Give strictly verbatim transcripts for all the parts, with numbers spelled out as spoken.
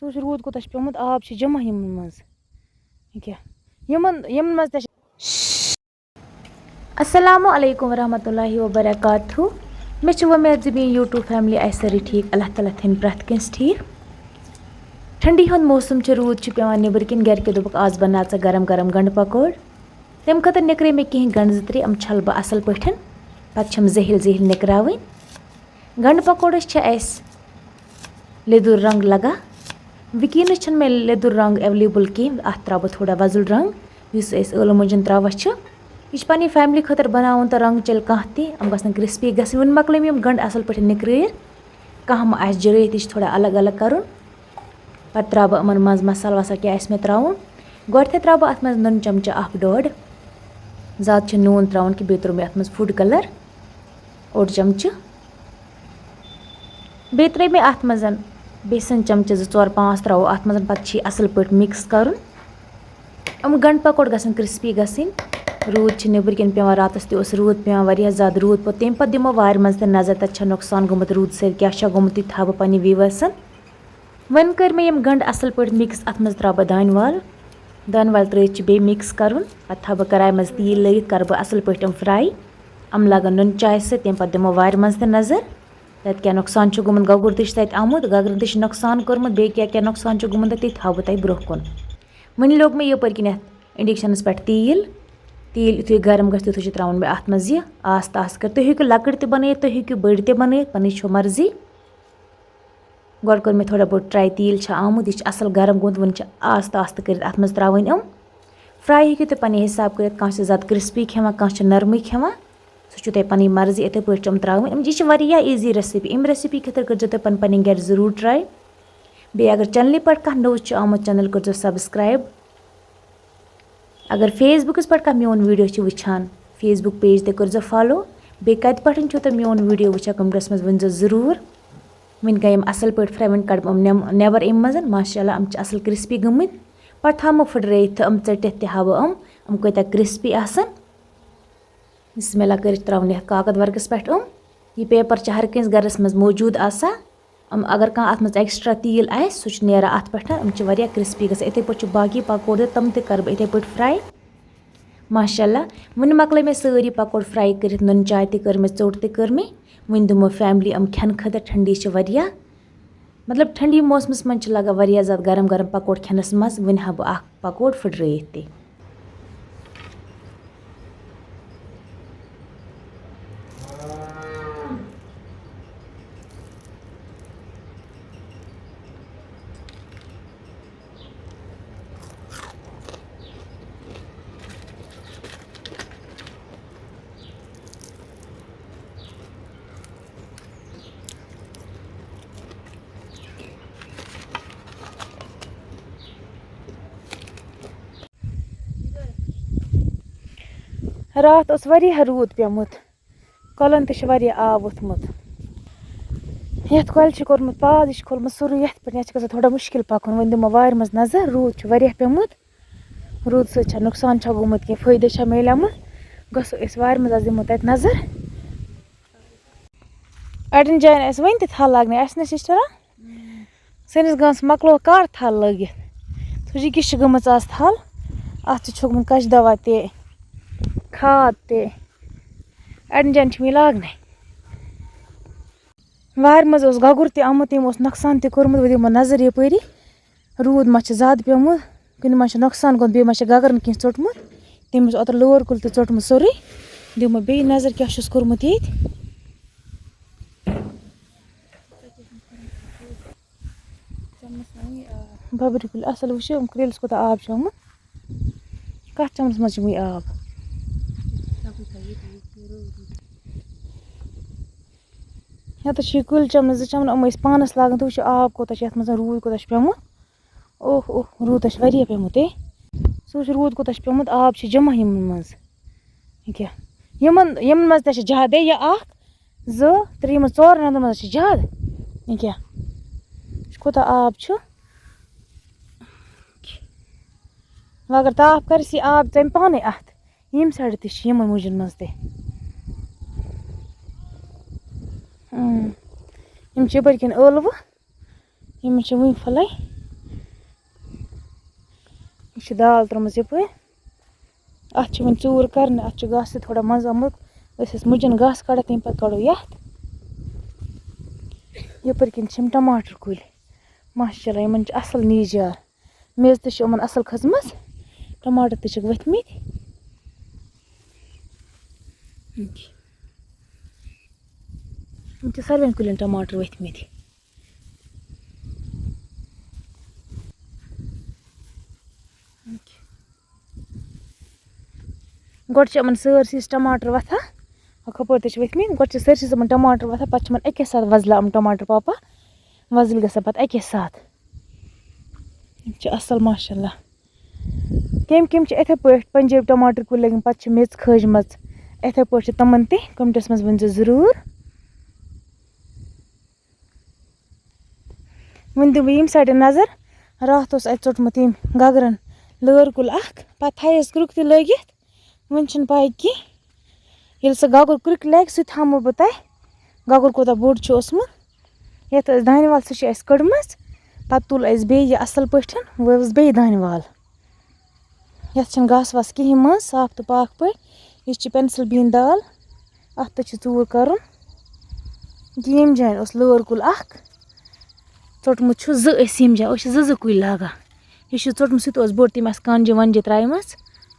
وٕچھ روٗد کوٗتاہ چھُ پیوٚمُت، آب چھُ جمع یِمن منٛز۔ یہِ کیٛاہ؟ یِمن، یِمن منٛز تہِ چھِ۔ السلام علیکم ورحمۃ اللہ وبرکاتہ۔ مےٚ چھِ وۄمید زِ میٛٲنۍ YouTube family آسہِ سٲرٕے ٹھیٖک، اللہ تعالیٰ تھٲیِن پرٛٮ۪تھ کٲنٛسہِ ٹھیٖک۔ ٹھنڈی ہُنٛد موسم چھُ، روٗد چھُ پٮ۪وان نیٚبٕرۍ کِنۍ، گرِ کیو دوٚپُکھ، "آز بناو ژٕ گرم گرم گنڈٕ پکوڑ۔" تَمہِ خٲطرٕ نِکرٲے مےٚ کینٛہہ گنڈٕ زٕ ترٛےٚ، یِم چھَلہٕ بہٕ اَصٕل پٲٹھۍ، پَتہٕ چھَم زٔہِل زٔہِل نِکراوٕنۍ۔ گنڈٕ پکوڑس چھِ اَسہِ لیٚدُر رنٛگ لگان۔ وٕنکیٚنَس چھَنہٕ مےٚ لیٚدُر رنٛگ available کینٛہہ، اَتھ ترٛاوٕ بہٕ تھوڑا وۄزُل رنٛگ، یُس أسۍ ٲلہٕ مۄنجَن ترٛاوان چھِ۔ یہِ چھِ پَنٕنۍ family خٲطرٕ بَناوُن تہٕ رنٛگ چَلہِ کانٛہہ تہِ، یِم گژھن crispy گژھٕنۍ۔ وٕنہِ مۄکلٲے مےٚ یِم گنڈٕ اَصٕل پٲٹھۍ نِکرٲیِتھ، کانٛہہ ما آسہِ جُرٲیِتھ، یہِ چھِ تھوڑا الگ الگ کَرُن۔ پَتہٕ ترٛاوٕ بہٕ یِمَن منٛز مصالہٕ وصالہٕ کیٛاہ آسہِ مےٚ ترٛاوُن۔ گۄڈٕنٮ۪تھٕے ترٛاوٕ بہٕ اَتھ منٛز نُن چَمچہٕ اَکھ ڈۄڈ، زیادٕ چھِ نوٗن ترٛاوُن کینٛہہ، بیٚیہِ ترٛوو مےٚ اَتھ منٛز food colour اوٚڑ چَمچہٕ۔ بیٚیہِ ترٛٲے مےٚ اَتھ منٛز بیسَن چَمچہٕ زٕ ژور پانٛژھ ترٛاوو اَتھ منٛز، پَتہٕ چھِ یہِ اَصٕل پٲٹھۍ mix کَرُن۔ یِم گنڈٕ پکوڑ گژھن crispy گژھٕنۍ۔ روٗد چھِ نیٚبٕرۍ کِنۍ پٮ۪وان، راتَس تہِ اوس روٗد پٮ۪وان، واریاہ زیادٕ روٗد پیوٚو۔ تَمہِ پَتہٕ دِمو وارِ منٛز تہِ نظر، تَتہِ چھا نۄقصان گوٚمُت روٗدٕ سۭتۍ، کیٛاہ چھا گوٚمُت، یہِ تھاوٕ بہٕ پنٛنہِ viewersن۔ وۄنۍ کٔر مےٚ یِم گنڈٕ اَصٕل پٲٹھۍ mix، اَتھ منٛز ترٛاوٕ بہٕ دانہِ وَل۔ دانہِ وَل ترٛٲیِتھ چھِ بیٚیہِ mix کَرُن، پَتہٕ تھاوٕ بہٕ کڑایہِ منٛز تیٖل لٲگِتھ، کَرٕ بہٕ اَصٕل پٲٹھۍ یِم fry۔ یِم لَگَن نُن چاے سۭتۍ، تَمہِ پَتہٕ دِمو وارِ منٛز تہِ نظر۔ تَتہِ کیٛاہ نۄقصان چھُ گوٚمُت، گگُر تہِ چھُ تَتہِ آمُت، گگرَن تہِ چھُ نۄقصان کوٚرمُت، بیٚیہِ کیٛاہ کیٛاہ نۄقصان چھُ گوٚمُت، تَتہِ تھاوٕ بہٕ تۄہہِ برٛونٛہہ کُن۔ وۄنۍ لوگ مےٚ یَپٲرۍ کِنٮ۪تھ inductionس پٮ۪ٹھ تیٖل۔ تیٖل یُتھُے گرم گژھِ، تیُتھُے چھِ ترٛاوُن بیٚیہِ اَتھ منٛز یہِ آستہٕ آستہٕ کٔرِتھ۔ تُہۍ ہیٚکِو لۄکٕٹۍ تہِ بَنٲیِتھ، تُہۍ ہیٚکِو بٔڑۍ تہِ بَنٲیِتھ، پَنٕنۍ چھو مرضی۔ گۄڈٕ کوٚر مےٚ تھوڑا بہت try، تیٖل چھا آمُت، یہِ چھُ اَصٕل گرم گوٚمُت، وۄنۍ چھِ آستہٕ آستہٕ کٔرِتھ اَتھ منٛز ترٛاوٕنۍ یِم۔ Fry ہیٚکِو تُہۍ پَنٕنہِ حِساب کٔرِتھ، کانٛہہ چھِ زیادٕ crispy کھٮ۪وان، کانٛہہ چھِ نرمٕے کھٮ۪وان، سُہ چھُ تۄہہِ پَنٕنۍ مرضی۔ یِتھَے پٲٹھۍ چھِ یِم ترٛاوٕنۍ۔ یِم، یہِ چھِ واریاہ easy recipe، اَمہِ recipe خٲطرٕ کٔرۍزیو تُہۍ پَنٕنۍ پَنٕنۍ گَرِ ضروٗر try۔ بیٚیہِ اگر channelہِ پٮ۪ٹھ کانٛہہ نوٚو چھُ آمُت، channel کٔرۍزیو subscribe۔ اگر Facebookس پٮ۪ٹھ کانٛہہ میون video چھِ وٕچھان، Facebook page تہِ کٔرۍزیو follow۔ بیٚیہِ کَتہِ پٮ۪ٹھ چھُو تُہۍ میون video وٕچھان، commentس منٛز ؤنۍزیو ضروٗر۔ وٕنۍ گٔے یِم اَصٕل پٲٹھۍ fry، وٕنۍ کَڑٕ بہٕ یِم نٮ۪م-، نٮ۪بَر اَمہِ منٛز۔ ماشاء اللہ، یِم چھِ اَصٕل crispy گٔمٕتۍ۔ پَتہٕ تھاوٕ بہٕ پھٕٹرٲیِتھ تہٕ یِم ژٔٹِتھ تہِ ہاوٕ یِم، یِم کۭتیٛاہ crispy آسَن۔ بسم اللہ کٔرِتھ ترٛاوُن یَتھ کاکد ورقَس پٮ۪ٹھ یِم۔ یہِ paper چھِ ہر کٲنٛسہِ گَرَس منٛز موجوٗد آسان۔ یِم اگر کانٛہہ اَتھ منٛز extra تیٖل آسہِ، سُہ چھُ نیران اَتھ پٮ۪ٹھ۔ یِم چھِ واریاہ crispy گژھان۔ یِتھَے پٲٹھۍ چھُ باقٕے پکوڑ تہِ، تِم تہِ کَرٕ بہٕ یِتھَے پٲٹھۍ fry۔ ماشاء اللہ، وٕنہِ مۄکلٲے مےٚ سٲری پکوڑ fry کٔرِتھ، نُن چاے تہِ کٔر مےٚ، ژوٚٹ تہِ کٔر مےٚ۔ وٕنہِ دِمو family یِم کھٮ۪نہٕ خٲطرٕ، ٹھنڈی چھِ واریاہ۔ مطلب، ٹھنڈی موسمَس منٛز چھِ لَگان واریاہ زیادٕ گرم گرم پکوڑ کھٮ۪نَس مَزٕ۔ وٕنہِ ہاوٕ بہٕ اَکھ پکوڑ پھٕٹرٲیِتھ تہِ۔ راتھ اوس واریاہ روٗد پیوٚمُت، کۄلَن تہِ چھُ واریاہ آب ووٚتھمُت۔ یَتھ کۄلہِ چھُ کوٚرمُت پاز، یہِ چھُ کھوٚلمُت سورُے یَتھ پٮ۪ٹھ، یَتھ چھُ گژھان تھوڑا مُشکِل پَکُن۔ وۄنۍ دِمو وارِ منٛز نظر، روٗد چھُ واریاہ پیوٚمُت، روٗد سۭتۍ چھا نۄقصان چھا گوٚمُت، کینٛہہ فٲیدٕ چھا میلیومُت۔ گژھو أسۍ وارِ منٛز، آز دِمو تَتہِ نظر۔ اَڑٮ۪ن جایَن آسہِ وٕنہِ تہِ تھل لاگنَے، آسہِ نہ سِسٹَرا؟ سٲنِس گامَس مۄکلو کَر تھل لٲگِتھ؟ تُجہِ کِس چھِ گٔمٕژ آز تھل، اَتھ چھُ چھوٚکمُت کَچہِ دوا تہِ، کھاد تہِ۔ اَڑٮ۪ن جایَن چھِ وٕنہِ لاگنَے۔ وارِ منٛز اوس گگُر تہِ آمُت، تٔمۍ اوس نۄقصان تہِ کوٚرمُت۔ وۄنۍ دِمو نظر یَپٲری، روٗد ما چھُ زیادٕ پیوٚمُت، کُنہِ ما چھُ نۄقصان گوٚمُت، بیٚیہِ ما چھُ گگرَن کینٛہہ ژوٚٹمُت۔ تٔمۍ اوس اوترٕ لٲر کُل تہِ ژوٚٹمُت سورُے۔ دِمو بیٚیہِ نظر کیٛاہ چھُس کوٚرمُت ییٚتہِ۔ بَبرِ کُلۍ اَصٕل، وٕچھِو یِم کرٛیٖلِس کوٗتاہ آب چھُ آمُت۔ کَتھ چَمنَس منٛز چھِ وٕنہِ آب؟ یَتَس چھِ یہِ کُلۍ چَمنہٕ، زٕ چَمنہٕ، یِم ٲسۍ پانَس لاگان، تہٕ وٕچھِو آب کوٗتاہ چھُ یَتھ منٛز، روٗد کوٗتاہ چھُ پیوٚمُت۔ اوہ، اوہ، روٗد ہا چھُ واریاہ پیوٚمُت، ہے۔ سُہ وٕچھ، روٗد کوٗتاہ چھُ پیوٚمُت، آب چھُ جمع یِمَن منٛز۔ یہِ کیٛاہ؟ یِمَن، یِمَن منٛز تہِ چھِ زیادَے، یہِ اَکھ، زٕ، ترٛےٚ، یِمَن ژورَن ہَنٛدَن منٛز چھِ زیادٕ۔ یہِ کیٛاہ؟ وٕچھ کوٗتاہ آب چھُ۔ وۄنۍ اگر تاپھ کَرِ، یہِ آب ژَمہِ پانَے اَتھ۔ ییٚمہِ سایڈٕ تہِ چھِ یِمَن مُجَن منٛز تہِ۔ اۭں۔ یِم چھِ یَپٲرۍ کِنۍ ٲلوٕ۔ یِم چھِ وٕنہِ پھٕلے۔ چھِ دال ترٲومٕژ یَپٲرۍ۔ اَتھ چھِ وۄنۍ ژوٗر کَرنہِ، اَتھ چھُ گاسہٕ تہِ تھوڑا منٛزٕ آمُت۔ أسۍ ٲسۍ مُجَن گاسہٕ کَڑان، تَمہِ پَتہٕ کَڑو یَتھ۔ یَپٲرۍ کِنۍ چھِ یِم ٹماٹر کُلۍ۔ ماشاءاللہ، یِمَن چھِ اَصٕل نیٖجار۔ میٚژ تہِ چھِ یِمَن اَصٕل کھٔژمٕژ۔ ٹماٹر تہِ چھِکھ ؤتھۍ مٕتۍ۔ یِم چھِ ساروِیَن کُلٮ۪ن ٹماٹر ؤتھۍ مٕتۍ۔ گۄڈٕ چھِ یِمَن سٲرسٕے ٹماٹر وۄتھان، ہُہ کھپٲرۍ تہِ چھِ ؤتھۍ مٕتۍ۔ گۄڈٕ چھِ سٲرسٕے یِمَن ٹماٹر وۄتھان، پَتہٕ چھِ یِمَن اَکے ساتہٕ وۄزلان یِم ٹماٹر پاپا، وۄزٕلۍ گژھان پَتہٕ اَکے ساتہٕ۔ یِم چھِ اَصٕل ماشاءاللہ۔ کٔمۍ کٔمۍ چھِ یِتھَے پٲٹھۍ پنجٲبۍ ٹماٹر کُلۍ لٲگۍ مٕتۍ، پَتہٕ چھِ میٚژ کھٲجمٕژ، یِتھَے پٲٹھۍ چھِ تِمَن تہِ comments منٛز ؤنۍ زیو ضروٗر۔ وۄنۍ دِمہٕ بہٕ ییٚمہِ سایڈٕ نظر۔ راتھ اوس اَتہِ ژوٚٹمُت ییٚمۍ گگرَن لٲر کُل اَکھ، پَتہٕ تھایَس کرُک تہِ لٲگِتھ۔ وۄنۍ چھِنہٕ پَے کینٛہہ۔ ییٚلہِ سُہ گگُر کرُک لَگہِ، سُہ تہِ ہاومو بہٕ تۄہہِ، گگُر کوٗتاہ بوٚڑ چھُ اوسمُت۔ یَتھ ٲس دانہِ وَل، سُہ چھِ اَسہِ کٔڑمٕژ۔ پَتہٕ تُل اَسہِ بیٚیہِ یہِ اَصٕل پٲٹھۍ، وۄنۍ ٲس بیٚیہِ دانہِ وَل۔ یَتھ چھِنہٕ گاسہٕ واسہٕ کِہیٖنۍ منٛز، صاف تہٕ پاک پٲٹھۍ۔ یہِ چھِ pencil bean دال۔ اَتھ تہِ چھِ ژوٗر کَرُن۔ ییٚمہِ جایہِ اوس لٲر کُل اَکھ ژوٚٹمُت چھُ، زٕ ٲسۍ ییٚمہِ جایہِ، أسۍ چھِ زٕ زٕ کُلۍ لاگان۔ یہِ چھُ ژوٚٹمُت، سُہ تہِ اوس بوٚڑ، تٔمۍ آسہٕ کَنجہِ وَنجہِ ترٛایمَژ،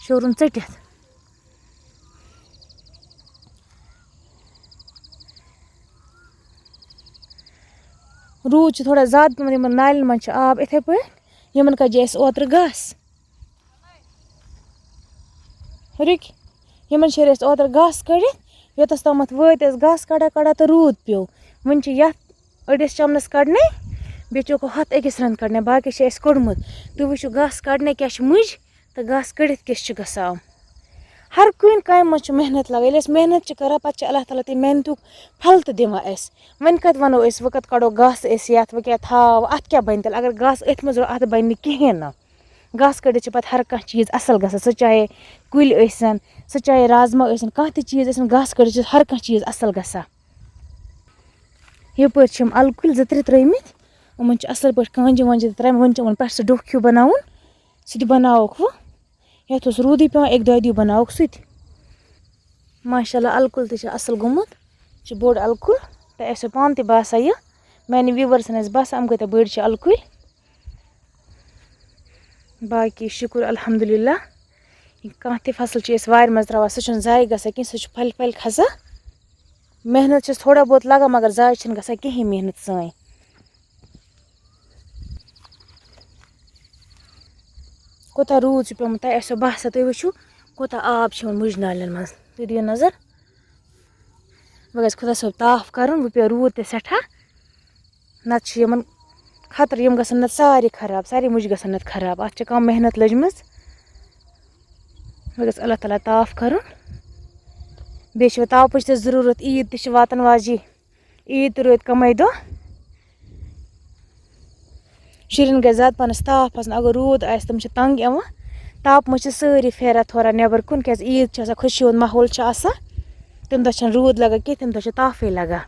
شورُن ژٔٹِتھ۔ روٗد چھُ تھوڑا زیادٕ پٮ۪ومُت، یِمَن نالٮ۪ن منٛز چھُ آب یِتھَے پٲٹھۍ۔ یِمَن کَجے اَسہِ اوترٕ گاسہٕ۔ رُکہِ، یِمَن شیرِ اَسہِ اوترٕ گاسہٕ کٔڑِتھ، یوٚتَس تامَتھ وٲتۍ أسۍ گاسہٕ کَڑان کَڑان تہٕ روٗد پیوٚو۔ وۄنۍ چھِ یَتھ أڑِس چَمنَس کَڑنَے، بیٚیہِ چھُ ہُتھ أکِس رَنٛد کَڑنَے، باقٕے چھِ اَسہِ کوٚڑمُت۔ تُہۍ وٕچھِو گاسہٕ کَڑنَے کیٛاہ چھِ مُجۍ تہٕ گاسہٕ کٔڑِتھ کیٛاہ چھِ گژھان۔ ہر کُنہِ کامہِ منٛز چھِ محنت لَگان۔ ییٚلہِ أسۍ محنت چھِ کَران، پَتہٕ چھِ اللہ تعالیٰ تَمہِ محنتُک پھل تہِ دِوان اَسہِ۔ وۄنۍ کَتہِ وَنو أسۍ، وۄنۍ کَتہِ کَڑو گاسہٕ أسۍ یَتھ، وۄنۍ کیٛاہ تھاو، اَتھ کیٛاہ بَنہِ تیٚلہِ؟ اگر گاسہٕ أتھۍ منٛز روٗد، اَتھ بَنہِ نہٕ کِہیٖنۍ نہٕ۔ گاسہٕ کٔڑِتھ چھِ پَتہٕ ہر کانٛہہ چیٖز اَصٕل گژھان، سُہ چاہے کُلۍ ٲسِن، سُہ چاہے رازما ٲسِن، کانٛہہ تہِ چیٖز ٲسِن، گاسہٕ کٔڑِتھ چھِ ہر کانٛہہ چیٖز اَصٕل گژھان۔ یَپٲرۍ چھِ یِم اَلہٕ کُلۍ زٕ ترٛےٚ ترٛٲومٕتۍ، یِمَن چھِ اَصٕل پٲٹھۍ کانٛجہِ وانٛجہِ تہِ ترٛاومَژٕ، وۄنۍ چھِ یِمَن پٮ۪ٹھ سُہ ڈوٚکھ ہیوٗ بَناوُن، سُہ تہِ بَناووکھ وۄنۍ۔ یَتھ اوس روٗدٕے پٮ۪وان، اَکہِ دۄیہِ دۄہہِ بَناووکھ سُہ تہِ۔ ماشاء اللہ، اَلہٕ کُل تہِ چھُ اَصٕل گوٚمُت، یہِ چھُ بوٚڑ اَلہٕ کُل، تۄہہِ آسیو پانہٕ تہِ باسان یہِ۔ میٛانہِ viewersن آسہِ باسان، یِم کۭتیٛاہ بٔڑۍ چھِ اَلہٕ کُلۍ۔ باقٕے شُکُر الحمدللہ، یہِ کانٛہہ تہِ فصل چھِ أسۍ وارِ منٛز ترٛاوان، سُہ چھُنہٕ ضایع گژھان کینٛہہ، سُہ چھُ پھَلہِ پھَلہِ کھسان۔ محنت چھَس تھوڑا بہت لَگان، مگر ضایع چھِنہٕ گژھان کِہیٖنۍ محنت سٲنۍ۔ کوٗتاہ روٗد چھُ پیوٚمُت، تۄہہِ آسیو باسان، تُہۍ وٕچھِو، کوٗتاہ آب چھُ یِمَن مُجہِ نالٮ۪ن منٛز۔ تُہۍ دِیِو نظر۔ وۄنۍ گژھِ خۄدا صٲب تاپھ کَرُن، وۄنۍ پیوٚو روٗد تہِ سٮ۪ٹھاہ۔ نَتہٕ چھِ یِمَن خطرٕ، یِم گژھن نَتہٕ سارے خراب، سارے مُجہِ گژھن نَتہٕ خراب۔ اَتھ چھِ کَم محنت لٔجمٕژ۔ وۄنۍ گژھِ اللہ تعالیٰ تاپھ کَرُن۔ بیٚیہِ چھِ وۄنۍ تاپٕچ تہِ ضروٗرت، عیٖد تہِ چھِ واتَن واجی۔ عیٖد تہِ روٗدۍ کَمٕے دۄہ۔ شُرٮ۪ن گژھِ زیادٕ پَہنَس تاپھ آسُن، اگر روٗد آسہِ، تِم چھِ تنٛگ یِوان۔ تاپہٕ منٛز چھِ سٲری پھیران تھوران نٮ۪بَر کُن، کیٛازِ عیٖد چھِ آسان، خوشی ہُنٛد ماحول چھُ آسان۔ تَمہِ دۄہ چھَنہٕ روٗد لَگان کینٛہہ، تَمہِ دۄہ چھِ تاپھٕے لَگان۔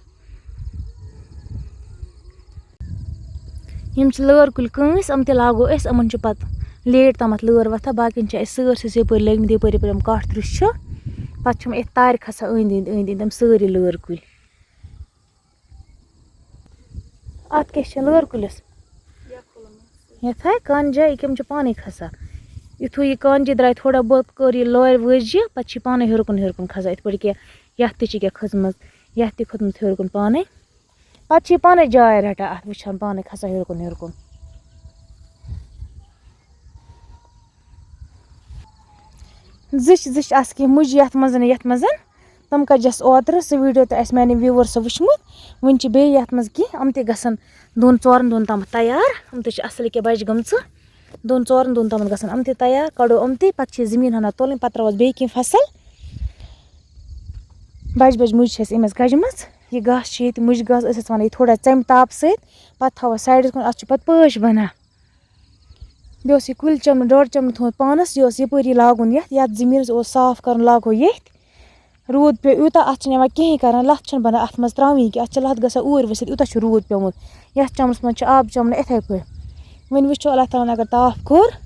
یِم چھِ لٲر کُلۍ کٲنٛسہِ، یِم تہِ لاگو أسۍ، یِمَن چھُ پَتہٕ late تامَتھ لٲر وۄتھان۔ باقیَن چھِ اَسہِ سٲرسٕے یَپٲرۍ لٲگمٕتۍ، یَپٲرۍ یَپٲرۍ یِم کَٹھ رٕش چھِ، پَتہٕ چھِ یِم أتھۍ تارِ کھَسان أنٛدۍ أنٛدۍ، أنٛدۍ أنٛدۍ یِم سٲری لٲر کُلۍ۔ اَتھ کیٛاہ چھِ لٲر کُلِس؟ یَتھ ہا کانہِ جایہِ، یہِ کٔمۍ چھِ پانَے کھَسان۔ یُتھُے یہِ کانجہِ درٛاے تھوڑا بہت، کٔر یہِ لورِ وٲج یہِ، پَتہٕ چھِ یہِ پانَے ہیوٚر کُن ہیوٚر کُن کھَسان۔ یِتھ پٲٹھۍ کہِ یَتھ تہِ چھِ کیٛاہ کھٔژمٕژ، یَتھ تہِ کھوٚتمُت ہیوٚر کُن پانَے۔ پَتہٕ چھِ یہِ پانَے جاے رَٹان، اَتھ وٕچھان پانَے کھَسان ہیوٚر کُن ہیوٚر کُن۔ زِچھ زِچھ آسہٕ کینٛہہ مُجہِ یَتھ منٛز، یَتھ منٛز۔ تِم کَجَس اوترٕ سُہ video تہِ آسہِ میٛانہِ viewersو وٕچھمُت۔ وٕنہِ چھِ بیٚیہِ یَتھ منٛز کینٛہہ، یِم تہِ گژھن دۄن ژورَن دۄہَن تامَتھ تیار۔ یِم تہِ چھِ اَصٕل ییٚکیٛاہ بَجہِ گٔمژٕ۔ دۄن ژورَن دۄہَن تامَتھ گژھن یِم تہِ تیار۔ کَڑو یِم تہِ، پَتہٕ چھِ یہِ زٔمیٖن ہنا تُلٕنۍ، پَتہٕ ترٛاوَس بیٚیہِ کینٛہہ فصل۔ بَجہِ بَجہِ مُجہِ چھِ اَسہِ أمِس گَجہِ منٛز۔ یہِ گاسہٕ چھِ ییٚتہِ مُجہِ گاسہٕ، أسۍ ٲسۍ وَنان، یہِ تھوڑا ژَمہِ تاپہٕ سۭتۍ، پَتہٕ تھاوَو sideس کُن، اَتھ چھُ پَتہٕ پٲش بَنان۔ بیٚیہِ اوس یہِ کُلۍ چَمنہٕ، ڈۄڈ چَمنہٕ تھوٚمُت پانَس، یہِ اوس یَپٲری لاگُن یَتھ، یَتھ زٔمیٖنَس اوس صاف کَرُن، لاگو ییٚتھۍ۔ روٗد پیوٚو یوٗتاہ، اَتھ چھِنہٕ یِوان کِہیٖنۍ کَران، لَتھ چھِنہٕ بَنان اَتھ منٛز ترٛاوٕنۍ کینٛہہ، اَتھ چھِ لَتھ گژھان اوٗرۍ ؤسِتھ، یوٗتاہ چھُ روٗد پیوٚمُت۔ یَتھ چَمنَس منٛز چھِ آب چَمنہٕ یِتھَے پٲٹھۍ۔ وۄنۍ وٕچھو اللہ تعالیٰ ہَن اگر تاپھ کوٚر،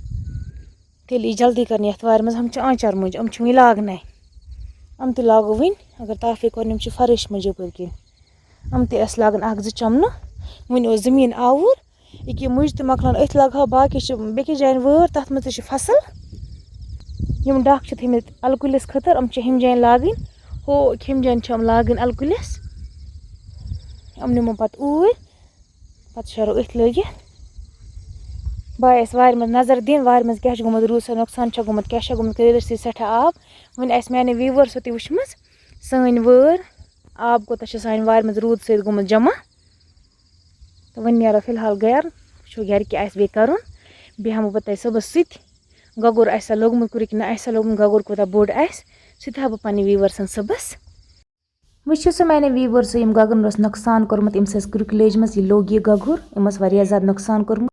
تیٚلہِ یی جلدی کرنہِ یَتھ وارِ منٛز، ہم چھِ آنٛچار مُنٛجہِ، یِم چھِ وٕنہِ لاگنَے۔ یِم تہِ لاگو وٕنہِ، اگر تاپھے کوٚر، یِم چھِ فرٲشۍ مُنٛجہِ یَپٲرۍ کِنۍ۔ یِم تہِ ٲسۍ لاگان اکھ زٕ چَمنہٕ۔ وٕنہِ اوس زٔمیٖن آوُر، ییٚکیٛاہ یِم مُجہِ تہِ مۄکلان، أتھۍ لاگہٕ ہاو، باقٕے چھِ بیٚکِس جایَن وٲر، تَتھ منٛز تہِ چھِ فصٕل۔ یِم ڈَکھ چھِ تھٲیمٕتۍ اَلہٕ کُلِس خٲطرٕ، یِم چھِ ہُمہِ جایَن لاگٕنۍ، ہُہ ہُمہِ جایَن چھِ یِم لاگٕنۍ اَلہٕ کُلِس۔ یِم نِمو پَتہٕ اوٗرۍ۔ پَتہٕ شیرو أتھۍ لٲگِتھ۔ بہٕ آیَس وارِ منٛز نظر دِنۍ، وارِ منٛز کیٛاہ چھُ گوٚمُت، روٗد سۭتۍ نۄقصان چھا گوٚمُت، کیٛاہ چھا گوٚمُت، کٔرِتھ ٲسۍ سٮ۪ٹھاہ آب۔ وۄنۍ آسہِ میٛانہِ viewers تہِ وٕچھمٕژ سٲنۍ وٲر، آب کوٗتاہ چھُ سانہِ وارِ منٛز روٗد سۭتۍ گوٚمُت جمع۔ تہٕ وۄنۍ نیرو فی الحال گَرٕ، وٕچھو گَرِ کیٛاہ آسہِ بیٚیہِ کَرُن۔ بیٚیہِ ہاوو بہٕ تۄہہِ صُبحَس سُہ تہِ، گۄگُر آسہِ سا لوٚگمُت کُرِ کِنہٕ نہ آسہِ سا لوٚگمُت، گۄگُر کوٗتاہ بوٚڑ آسہِ، سُہ تہِ ہاوٕ بہٕ پنٛنہِ viewersن صُبحَس۔ وٕچھِو سا میانیو viewersو، یِم گگرن اوس نۄقصان کوٚرمُت، أمِس ٲس کرُک لٔجمٕژ، یہِ لوٚگ یہِ گگُر، أمۍ اوس واریاہ زیادٕ نۄقصان کوٚرمُت۔